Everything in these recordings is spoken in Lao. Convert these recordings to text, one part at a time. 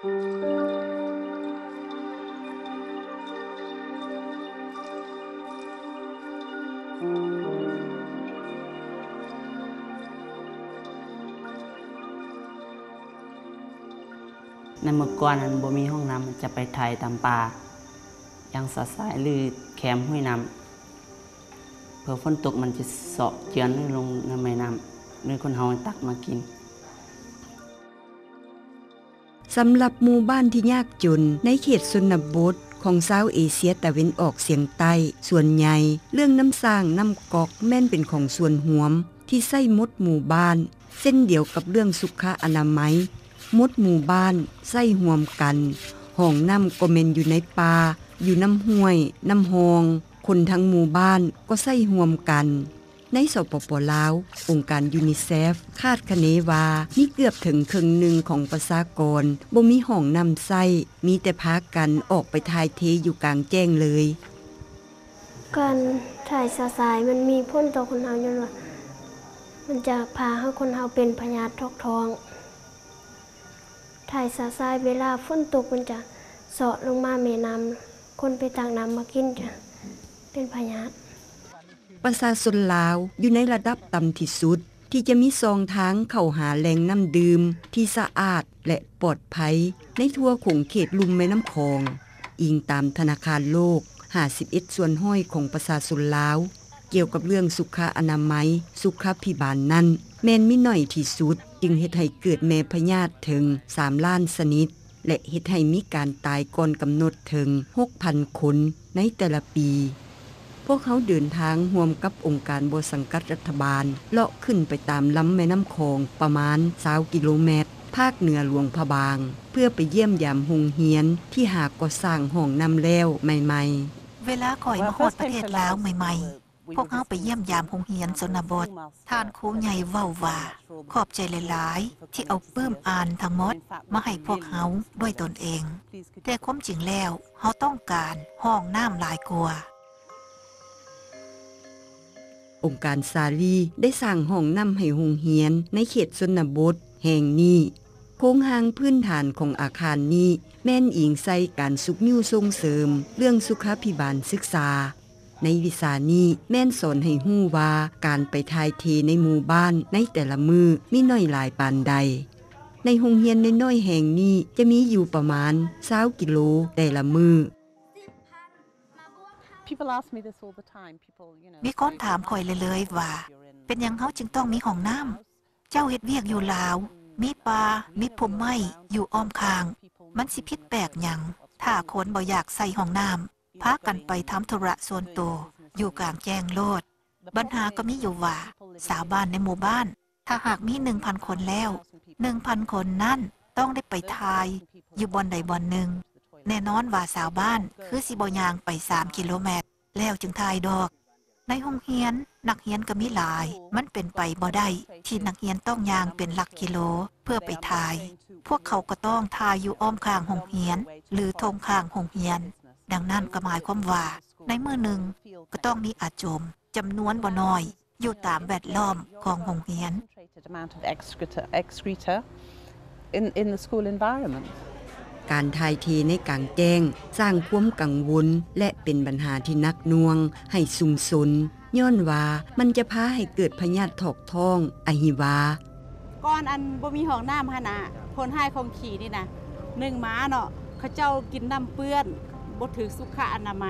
ໃນເມື່ອກ່ອນນັ້ນບໍ່ມີຫ້ອງນ້ຳ ຈະໄປຖ່າຍຕາມປ່າ ຢ່າງຊະຊາຍ ຫຼື ແຄມຫ້ວຍນ້ຳ ເພື່ອຝົນຕົກມັນຈະເຊາະເຈື່ອນລົງໃນແມ່ນ້ຳ ຫຼື ຄົນເຮົາຕັກມາກິນ. ສຳລັບໝູ່ບ້ານທີ່ຍາກຈົນໃນເຂດຊົນນະບົດຂອງຊາວເອເຊຍຕາເວັນອອກສຽງໃຕ້ ສ່ວນໃຫຍ່ເລື່ອງນ້ຳສ້າງ, ນ້ຳກອກ ແມ່ນເປັນຂອງສ່ວນຮວມທີ່ໃຊ້ໝົດໝູ່ບ້ານ. ເຊັ່ນດຽວກັບເລື່ອງສຸຂະອະນາໄມ, ໝົດໝູ່ບ້ານໃຊ້ຮ່ວມກັນ, ຫ້ອງນ້ຳກໍແມ່ນຢູ່ໃນປ່າ, ຢູ່ນຳຫ້ວຍ, ນຳຮ່ອງ, ຄົນທັງໝູ່ບ້ານກໍໃຊ້ຮ່ວມກັນ. ໃນ ສປປ ລາວ, ອົງການ UNICEF ຄາດຄະເນວ່າມີເກືອບເຖິງເຄິ່ງໜຶ່ງຂອງປະຊາກອນບໍ່ມີຫ້ອງນ້ຳໃຊ້, ມີແຕ່ພາກັນອອກໄປຖ່າຍເທຢູ່ກາງແຈ້ງເລີຍ. ການຖ່າຍຊະຊາຍມັນມີຜົນຕໍ່ຄົນເຮົາ ຍ້ອນວ່າມັນຈະພາໃຫ້ຄົນເຮົາເປັນພະຍາດຖອກທ້ອງ. ຖ່າຍຊະຊາຍເວລາຝົນຕົກມັນຈະເຊາະລົງມາແມ່ນ້ຳ, ຄົນໄປຕັກນ້ຳມາກິນຈະເປັນພະຍາດ. ປະຊາຊົນລາວຢູ່ໃນລະດັບຕ່ຳທີ່ສຸດ ທີ່ຈະມີຊ່ອງທາງເຂົ້າຫາແຫຼ່ງນ້ຳດື່ມທີ່ສະອາດ ແລະ ປອດໄພໃນທົ່ວຂົງເຂດລຸ່ມແມ່ນ້ຳຂອງ, ອີງຕາມທະນາຄານໂລກ, ຫ້າສິບເອັດສ່ວນຮ້ອຍຂອງປະຊາຊົນລາວ ກ່ຽວກັບເລື່ອງສຸຂະອະນາໄມ, ສຸຂາພິບານນັ້ນ ແມ່ນມີໜ້ອຍທີ່ສຸດ, ຈຶ່ງເຮັດໃຫ້ເກີດແມ່ພະຍາດເຖິງສາມລ້ານຊະນິດ ແລະ ເຮັດໃຫ້ມີການຕາຍກ່ອນກຳນົດເຖິງຫົກພັນຄົນໃນແຕ່ລະປີ. ພວກເຮົາເດີນທາງຮ່ວມກັບອົງການບໍ່ສັງກັດລັດຖະບານ ເລາະຂຶ້ນໄປຕາມລຳແມ່ນ້ຳຂອງປະມານຊາວກິໂລແມັດ ພາກເໜືອຫຼວງພະບາງ ເພື່ອໄປຢ້ຽມຢາມໂຮງຮຽນທີ່ຫາກໍ່ສ້າງຫ້ອງນ້ຳແລ້ວໃໝ່ໆ. ເວລາຂ້ອຍມາຮອດປະເທດລາວໃໝ່ໆ, ພວກເຮົາໄປຢ້ຽມຢາມໂຮງຮຽນຊົນນະບົດ. ທ່ານຄູໃຫຍ່ເວົ້າວ່າ, ຂອບໃຈຫຼາຍໆ ທີ່ເອົາປຶ້ມອ່ານທັງໝົດມາໃຫ້ພວກເຮົາດ້ວຍຕົນເອງ. ແຕ່ຄວາມຈິງແລ້ວ, ເຮົາຕ້ອງການຫ້ອງນ້ຳຫຼາຍກວ່າ. ອົງການສາລີໄດ້ສ້າງຫ້ອງນ້ຳໃຫ້ໂຮງຮຽນໃນເຂດຊົນນະບົດແຫ່ງນີ້. ໂຄງຮ່າງພື້ນຖານຂອງອາຄານນີ້ແມ່ນອີງໃສ່ການຊຸກຍູ້ສົ່ງເສີມເລື່ອງສຸຂາພິບານສຶກສາ. ໃນວິຊານີ້ແມ່ນສອນໃຫ້ຮູ້ວ່າການໄປຖ່າຍເທໃນໝູ່ບ້ານໃນແຕ່ລະມື້ມີໜ້ອຍຫຼາຍປານໃດ. ໃນໂຮງຮຽນນ້ອຍໆແຫ່ງນີ້ຈະມີຢູ່ປະມານຊາວກິໂລແຕ່ລະມື້. People ask me this all the time. People, you know, ມີຄົນຖາມຂ້ອຍເລື້ອຍໆວ່າ, ເປັນຫຍັງເຮົາຈຶ່ງຕ້ອງມີຫ້ອງນ້ຳ? ເຈົ້າເຮັດວຽກຢູ່ລາວ, ມີປ່າ, ມີພົມໄມ້ຢູ່ອ້ອມຂ້າງ, ມັນຊິຜິດແປກຫຍັງ ຖ້າຄົນບໍ່ຢາກໃຊ້ຫ້ອງນ້ຳ, ພາກັນໄປທຳທຸລະສ່ວນໂຕຢູ່ກາງແຈ້ງໂລດ. ບັນຫາກໍມີຢູ່ວ່າ ຊາວບ້ານໃນໝູ່ບ້ານ ຖ້າຫາກມີໜຶ່ງພັນຄົນແລ້ວ, ໜຶ່ງພັນຄົນນັ້ນຕ້ອງໄດ້ໄປຖ່າຍຢູ່ບ່ອນໃດບ່ອນໜຶ່ງ. ແນ່ນອນວ່າຊາວບ້ານຄືຊິບໍ່ຍ່າງໄປສາມກິໂລແມັດ ແລ້ວຈຶ່ງຖ່າຍດອກ. ໃນໂຮງຮຽນ, ນັກຮຽນກໍມີຫຼາຍ, ມັນເປັນໄປບໍ່ໄດ້ທີ່ນັກຮຽນຕ້ອງຍ່າງເປັນຫຼັກກິໂລເພື່ອໄປຖ່າຍ. ພວກເຂົາກໍຕ້ອງຖ່າຍຢູ່ອ້ອມຂ້າງໂຮງຮຽນ ຫຼື ທົ່ງຂ້າງໂຮງຮຽນ. ດັ່ງນັ້ນກໍໝາຍຄວາມວ່າ ໃນມື້ໜຶ່ງກໍຕ້ອງມີອາຈົມຈຳນວນບໍ່ໜ້ອຍ ຢູ່ຕາມແວດລ້ອມຂອງໂຮງຮຽນ. Concentrated amount of excreta, excreta in, in the school environment. ການຖ່າຍເທໃນກາງແຈ້ງສ້າງຄວາມກັງວົນ ແລະ ເປັນບັນຫາທີ່ໜັກໜ່ວງໃຫ້ຊຸມຊົນ, ຍ້ອນວ່າມັນຈະພາໃຫ້ເກີດພະຍາດຖອກທ້ອງ, ອະຫິວາ. ກ່ອນອັນບໍ່ມີຫ້ອງນ້ຳຫັ້ນນະ, ຜົນຮ້າຍຂອງຂີ້ນີ້ນະ, ໜຶ່ງມາເນາະ, ເຂົາເຈົ້າກິນນ້ຳເປື້ອນ, ບໍ່ຖືກສຸຂະອະນາໄມ,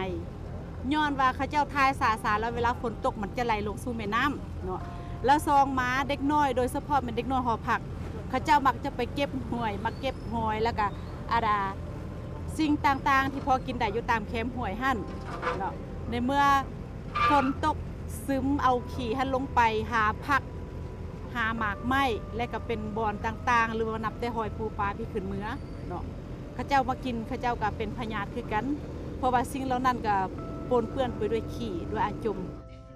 ຍ້ອນວ່າເຂົາເຈົ້າຖ່າຍສາສາ ແລ້ວເວລາຝົນຕົກມັນຈະໄຫຼລົງສູ່ແມ່ນ້ຳເນາະ. ແລ້ວສອງມາ ເດັກນ້ອຍ ໂດຍສະເພາະແມ່ນເດັກນ້ອຍຫໍພັກ, ເຂົາເຈົ້າມັກຈະໄປເກັບຫວຍ, ມາເກັບຫອຍ ແລ້ວກະ ອາດາ ສິ່ງຕ່າງໆທີ່ພໍກິນໄດ້ຢູ່ຕາມແຄມຫ້ວຍຫັ້ນເນາະ. ໃນເມື່ອ ຝົນຕົກຊຶມເອົາຂີ້ຫັ້ນລົງໄປຫາຜັກ, ຫາໝາກໄມ້ ແລະ ກໍເປັນບ່ອນຕ່າງໆ ຫຼືວ່ານັບແຕ່ຫອຍປູປາທີ່ຂຶ້ນເມືອເນາະ. ເຂົາເຈົ້າມາກິນ, ເຂົາເຈົ້າກໍເປັນພະຍາດຄືກັນ, ເພາະວ່າສິ່ງເຫຼົ່ານັ້ນກໍປົນເປື້ອນໄປດ້ວຍຂີ້, ດ້ວຍອາຈົມ.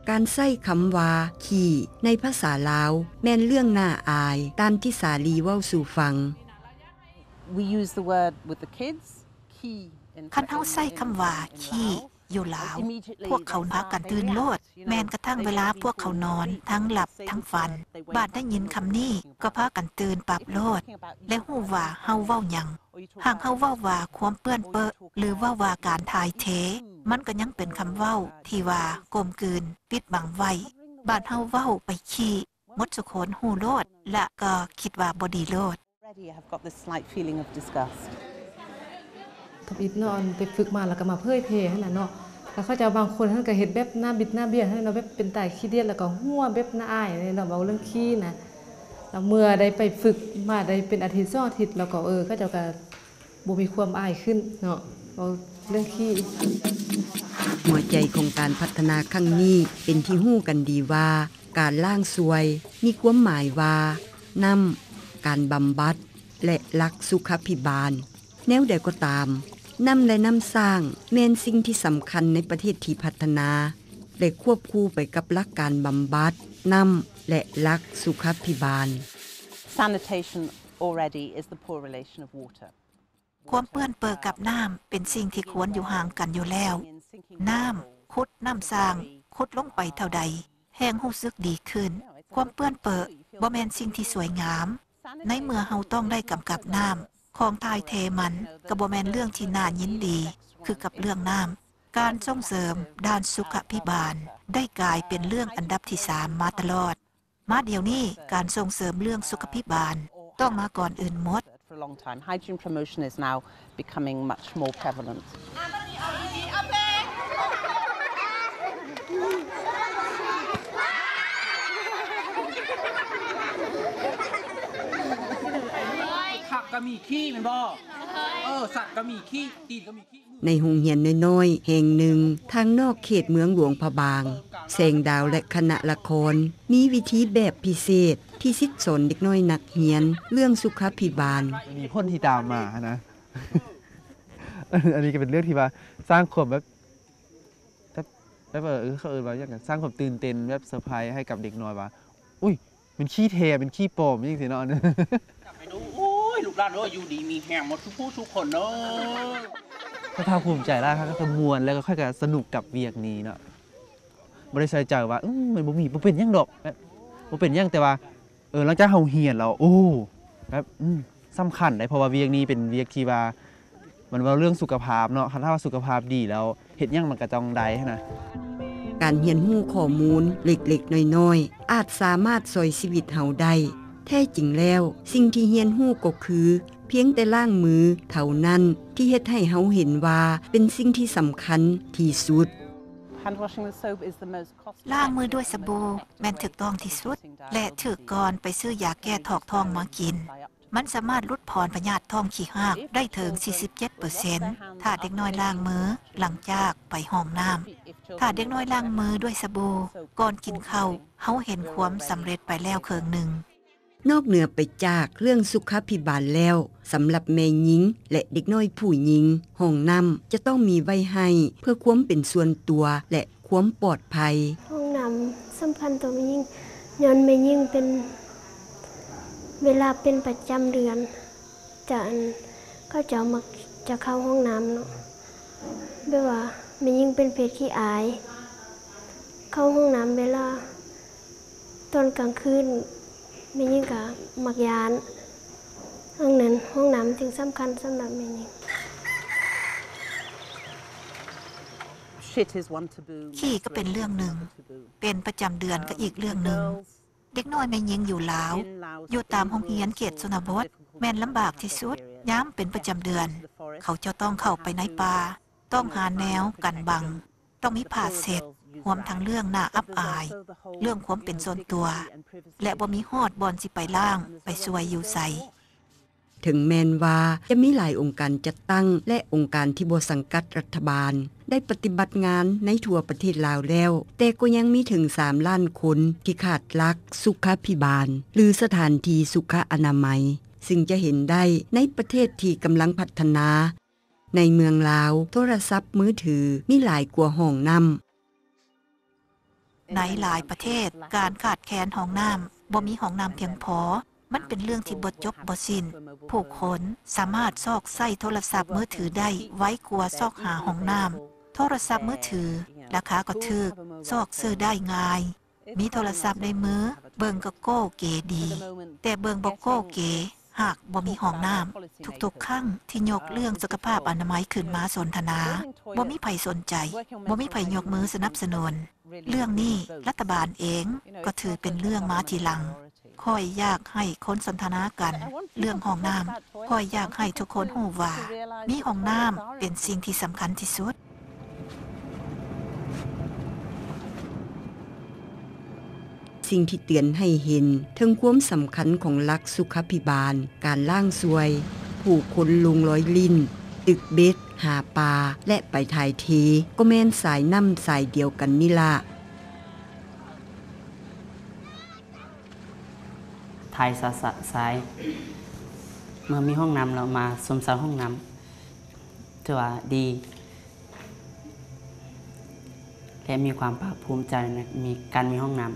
ການໃຊ້ຄຳວ່າຂີ້ໃນພາສາລາວແມ່ນເລື່ອງໜ້າອາຍ, ຕາມທີ່ສາລີເວົ້າສູ່ຟັງ. We use the word with the kids, ຂີ້. ຄັນເຮົາໃຊ້ຄຳວ່າຂີ້ ຢູ່ລາວ, ພວກເຂົາພາກັນຕື່ນໂລດ, ແມ່ນກະທັ່ງເວລາພວກເຂົານອນ, ທັງຫຼັບ, ທັງຝັນ, ບາດໄດ້ຍິນຄຳນີ້ກໍພາກັນຕື່ນປັບໂລດ ແລະ ຮູ້ວ່າເຮົາເວົ້າຫຍັງ. ຫາກເຮົາເວົ້າວ່າຄວາມເປື້ອນເປິ ຫຼືເວົ້າວ່າການຖ່າຍເທ, ມັນກໍຍັງເປັນຄຳເວົ້າທີ່ວ່າກົມກືນ, ປິດບັງໄວ້. ບາດເຮົາເວົ້າໄປຂີ້, ໝົດສູ່ຄົນຮູ້ໂລດ ແລະກໍຄິດວ່າບໍ່ດີໂລດ. Already I have got this slight feeling of disgust. ທຳອິດເນາະ ອັນໄປຝຶກມາແລ້ວກໍມາເຜີຍແຜ່ຫັ້ນນະເນາະ ແລ້ວເຂົາເຈົ້າບາງຄົນຫັ້ນກໍເຮັດແບບໜ້າບິດໜ້າບຽນຫັ້ນເນາະ ແບບເປັນຕາຂີ້ດຽດ ແລ້ວກໍຫົວແບບໜ້າອາຍເນາະ ເວົ້າເລື່ອງຂີ້ນະ. ແລ້ວເມື່ອໄດ້ໄປຝຶກມາໄດ້ເປັນອາທິດສອງອາທິດ ແລ້ວກໍ ເອີ ເຂົາເຈົ້າກໍບໍ່ມີຄວາມອາຍຂຶ້ນເນາະ ເວົ້າເລື່ອງຂີ້. ຫົວໃຈຂອງການພັດທະນາຄັ້ງນີ້ເປັນທີ່ຮູ້ກັນດີວ່າ ການລ້າງຊ່ວຍ ມີຄວາມໝາຍວ່າ ນ້ຳ, ການບຳບັດ ແລະ ຫຼັກສຸຂະພິບານ. ແນວໃດກໍຕາມ, ນ້ຳ ແລະ ນ້ຳສ້າງ ແມ່ນສິ່ງທີ່ສຳຄັນໃນປະເທດທີ່ພັດທະນາ ແລະ ຄວບຄູ່ໄປກັບຫຼັກການບຳບັດ, ນ້ຳ ແລະ ຫຼັກສຸຂະພິບານ. Sanitation already is the poor relation of water. ຄວາມເປື້ອນເປິກັບນ້ຳເປັນສິ່ງທີ່ຄວນຢູ່ຫ່າງກັນຢູ່ແລ້ວ. ນ້ຳ, ຂຸດນ້ຳສ້າງ, ຂຸດລົງໄປເທົ່າໃດ, ແຮ່ງຮູ້ສຶກດີຂຶ້ນ. ຄວາມເປື້ອນເປິບໍ່ແມ່ນສິ່ງທີ່ສວຍງາມ. ໃນເມື່ອເຮົາຕ້ອງໄດ້ກຳກັບນ້ຳ, ຂອງຖ່າຍເທມັນກໍບໍ່ແມ່ນເລື່ອງທີ່ໜ້າຍິນດີຄືກັບເລື່ອງນ້ຳ. ການສົ່ງເສີມດ້ານສຸຂະພິບານໄດ້ກາຍເປັນເລື່ອງອັນດັບທີສາມມາຕະຫຼອດ. ມາດຽວນີ້ ການສົ່ງເສີມເລື່ອງສຸຂະພິບານຕ້ອງມາກ່ອນອື່ນໝົດ. For a long time, hygiene promotion is now becoming much more prevalent. ຜັກກໍມີຂີ້ແມ່ນບໍ່? ເອີ ສັດກໍມີຂີ້ ຕີນກໍມີ ໃນໂຮງຮຽນນ້ອຍໆແຫ່ງໜຶ່ງ ທາງນອກເຂດເມືອງຫຼວງພະບາງ, ແສງດາວ ແລະ ຄະນະລະຄອນ ມີວິທີແບບພິເສດທີ່ສິດສອນເດັກນ້ອຍນັກຮຽນເລື່ອງສຸຂະພິບານ. ມີຜົນທີ່ຕາມມາຫັ້ນນະ ອັນນີ້ກໍເປັນເລື່ອງທີ່ວ່າສ້າງຄວາມແບບ ແບບ ແບບ ເອີ ເຂົາເອີ້ນວ່າຫຍັງ ສ້າງຄວາມຕື່ນເຕັ້ນ ແບບເຊີໄພຣສ໌ໃຫ້ກັບເດັກນ້ອຍວ່າ ອຸ້ຍ ແມ່ນຂີ້ແທ້ ແມ່ນຂີ້ປອມ ຈັ່ງຊີ້ເນາະ. ໂອ້ຍ ລູກຫຼານເອີຍ ຢູ່ດີມີແຮງໝົດທຸກຜູ້ທຸກຄົນເດີ. ຂ້ອຍພາກພູມໃຈຫຼາຍ ຂ້ອຍກໍມ່ວນ ແລ້ວກໍຂ້ອຍກໍສະໜຸກກັບວຽກນີ້ເນາະ ບໍ່ໄດ້ໃສ່ໃຈວ່າ ອືມ ມັນບໍ່ມີ ບໍ່ເປັນຫຍັງດອກ ແບບ ບໍ່ເປັນຫຍັງ ແຕ່ວ່າ ເອີ ຫຼັງຈາກເຮົາຮຽນແລ້ວ ໂອ້ ແບບ ອືມ ສຳຄັນເດ້ ເພາະວ່າວຽກນີ້ເປັນວຽກທີ່ວ່າ ມັນເວົ້າເລື່ອງສຸຂະພາບເນາະ ຄັນຖ້າວ່າສຸຂະພາບດີແລ້ວ ເຮັດຫຍັງມັນກໍຕ້ອງໄດ້ຫັ້ນນະ. ການຮຽນຮູ້ຂໍ້ມູນເລັກໆນ້ອຍໆ ອາດສາມາດຊ່ອຍຊີວິດເຮົາໄດ້. ແທ້ຈິງແລ້ວ, ສິ່ງທີ່ຮຽນຮູ້ກໍຄື ພຽງແຕ່ລ້າງມືເທົ່ານັ້ນ ທີ່ເຮັດໃຫ້ເຮົາເຫັນວ່າເປັນສິ່ງທີ່ສຳຄັນທີ່ສຸດ. Hand washing with soap is the most cost-effective and most efficient way of dealing with diarrhoea. ລ້າງມືດ້ວຍສະບູແມ່ນຖືກຕ້ອງທີ່ສຸດ ແລະ ຖືກກ່ອນໄປຊື້ຢາແກ້ຖອກທ້ອງມາກິນ. ມັນສາມາດຫຼຸດຜ່ອນພະຍາດທ້ອງຂີ້ຮາກໄດ້ເຖິງສີ່ສິບເຈັດເປີເຊັນ ຖ້າເດັກນ້ອຍລ້າງມືຫຼັງຈາກໄປຫ້ອງນ້ຳ. ຖ້າເດັກນ້ອຍລ້າງມືດ້ວຍສະບູກ່ອນກິນເຂົ້າ, ເຮົາເຫັນຄວາມສຳເລັດໄປແລ້ວເຄິ່ງໜຶ່ງ. ນອກເໜືອໄປຈາກເລື່ອງສຸຂະພິບານແລ້ວ, ສຳລັບແມ່ຍິງ ແລະ ເດັກນ້ອຍຜູ້ຍິງ, ຫ້ອງນ້ຳຈະຕ້ອງມີໄວ້ໃຫ້ເພື່ອຄວາມເປັນສ່ວນຕົວ ແລະ ຄວາມປອດໄພ. ຫ້ອງນ້ຳສຳຄັນຕໍ່ແມ່ຍິງ ຍ້ອນແມ່ຍິງເປັນ ເວລາເປັນປະຈຳເດືອນ ຈະ ອັນ ເຂົາເຈົ້າມັກຈະເຂົ້າຫ້ອງນ້ຳເນາະ ແບບວ່າແມ່ຍິງເປັນເພດຂີ້ອາຍ ເຂົ້າຫ້ອງນ້ຳເວລາຕອນກາງຄືນ ແມ່ຍິງກໍມັກຢ້ານ. ດັ່ງນັ້ນ ຫ້ອງນ້ຳຈຶ່ງສຳຄັນສຳລັບແມ່ຍິງ. Shit is one taboo. ຂີ້ກໍເປັນເລື່ອງໜຶ່ງ, ເປັນປະຈຳເດືອນກໍອີກເລື່ອງໜຶ່ງ. ເດັກນ້ອຍແມ່ຍິງຢູ່ລາວ, ຢູ່ຕາມໂຮງຮຽນເຂດຊົນນະບົດ ແມ່ນລຳບາກທີ່ສຸດ ຍາມເປັນປະຈຳເດືອນ. ເຂົາເຈົ້າຕ້ອງເຂົ້າໄປໃນປ່າ, ຕ້ອງຫາແນວກັນບັງ, ຕ້ອງມີຜ້າເຊັດ, ຮວມທັງເລື່ອງໜ້າອັບອາຍ, ເລື່ອງຄວາມເປັນສ່ວນຕົວ ແລະ ບໍ່ມີຮອດບ່ອນຊິໄປລ້າງ, ໄປຊ່ວຍຢູ່ໃສ. ເຖິງແມ່ນວ່າຈະມີຫຼາຍອົງການຈັດຕັ້ງ ແລະ ອົງການທີ່ບໍ່ສັງກັດລັດຖະບານ ໄດ້ປະຕິບັດງານໃນທົ່ວປະເທດລາວແລ້ວ, ແຕ່ກໍຍັງມີເຖິງສາມລ້ານຄົນທີ່ຂາດຫຼັກສຸຂາພິບານ ຫຼື ສະຖານທີ່ສຸຂະອະນາໄມ, ຊຶ່ງຈະເຫັນໄດ້ໃນປະເທດທີ່ກຳລັງພັດທະນາ. ໃນເມືອງລາວ, ໂທລະສັບມືຖືມີຫຼາຍກວ່າຫ້ອງນ້ຳ. ໃນຫຼາຍປະເທດ, ການຂາດແຄນຫ້ອງນ້ຳ, ບໍ່ມີຫ້ອງນ້ຳພຽງພໍ, ມັນເປັນເລື່ອງທີ່ບໍ່ຈົບບໍ່ສິ້ນ. ຜູ້ຄົນສາມາດຊອກໃຊ້ໂທລະສັບມືຖືໄດ້ໄວກວ່າຊອກຫາຫ້ອງນ້ຳ. ໂທລະສັບມືຖື ລາຄາກໍຖືກ, ຊອກຊື້ໄດ້ງ່າຍ. ມີໂທລະສັບໃນມື, ເບິ່ງກໍໂກ້ເກດີ, ແຕ່ເບິ່ງບໍ່ໂກ້ເກ, ຫາກບໍ່ມີຫ້ອງນ້ຳ. ທຸກໆຄັ້ງທີ່ຍົກເລື່ອງສຸຂະພາບອະນາໄມຂຶ້ນມາສົນທະນາ, ບໍ່ມີໃຜສົນໃຈ, ບໍ່ມີໃຜຍົກມືສະໜັບສະໜູນ. ເລື່ອງນີ້ລັດຖະບານເອງກໍຖືເປັນເລື່ອງມາທີຫຼັງ. ຂ້ອຍຢາກໃຫ້ຄົນສົນທະນາກັນເລື່ອງຫ້ອງນ້ຳ. ຂ້ອຍຢາກໃຫ້ທຸກຄົນຮູ້ວ່າ ມີຫ້ອງນ້ຳເປັນສິ່ງທີ່ສຳຄັນທີ່ສຸດ. ສິ່ງທີ່ເຕືອນໃຫ້ເຫັນເຖິງຄວາມສຳຄັນຂອງຫຼັກສຸຂາພິບານ, ການລ້າງຊ່ວຍ, ຜູ້ຄົນລົງລອຍລິ້ນ, ຕຶກເບັດ, ຫາປາ ແລະ ໄປຖ່າຍເທ ກໍແມ່ນສາຍນ້ຳສາຍດຽວກັນນີ້ລະ. ຖ່າຍສະ ສະ ສາຍ ເມື່ອມີຫ້ອງນ້ຳແລ້ວມາຊົມເຊົາຫ້ອງນ້ຳ ຖືວ່າດີ ແລະ ມີຄວາມພາກພູມໃຈໃນ ມີ ການມີຫ້ອງນ້ຳ.